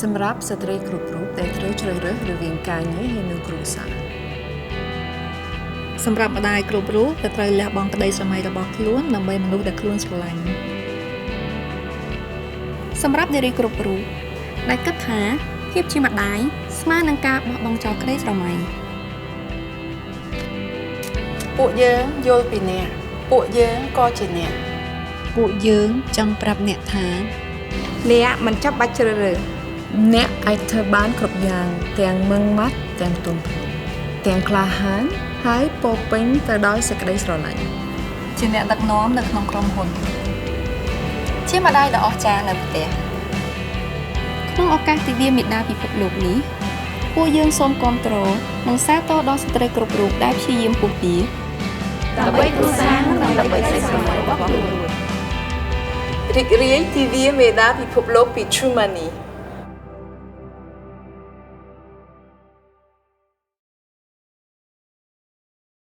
សម្រាប់ស្ត្រីគ្រប់រូបដែលត្រូវជ្រើសរើសរវាងការងារហើយនិងគ្រួសារ សម្រាប់ម្ដាយគ្រប់រូបដែលត្រូវលះបង់ក្តីស្រមៃរបស់ខ្លួនដើម្បីមនុស្សដែលខ្លួនស្រឡាញ់ សម្រាប់នារីគ្រប់រូបដែលគិតថាភាពជាម្ដាយស្មើនឹងការបោះបង់ចោលក្តីស្រមៃ ពួកយើងយល់ពីអ្នក ពួកយើងក៏ជាអ្នក ពួកយើងចង់ប្រាប់អ្នកថា អ្នកមិនចាំបាច់ជ្រើសរើស អ្នកអាចធ្វើបានគ្រប់យ៉ាងទាំងម៉ឺងម៉ាត់ទាំងទន់ភ្លន់ទាំងក្លាហានហើយពោរពេញទៅដោយសេចក្តីស្រឡាញ់ ជាអ្នកដឹកនាំនៅក្នុងក្រុមហ៊ុន ជាម្ដាយដ៏អស្ចារ្យនៅផ្ទះក្នុងឱកាសទិវាមាតាពិភពលោកនេះពួកយើងសូមគាំទ្រនិងសាទរដល់ស្ត្រីគ្រប់រូបដែលព្យាយាមពុះពារ ដើម្បីគ្រួសារនិងដើម្បីក្តីស្រមៃរបស់ខ្លួន រីករាយទិវាមេដាពិភពលោកពី True Money។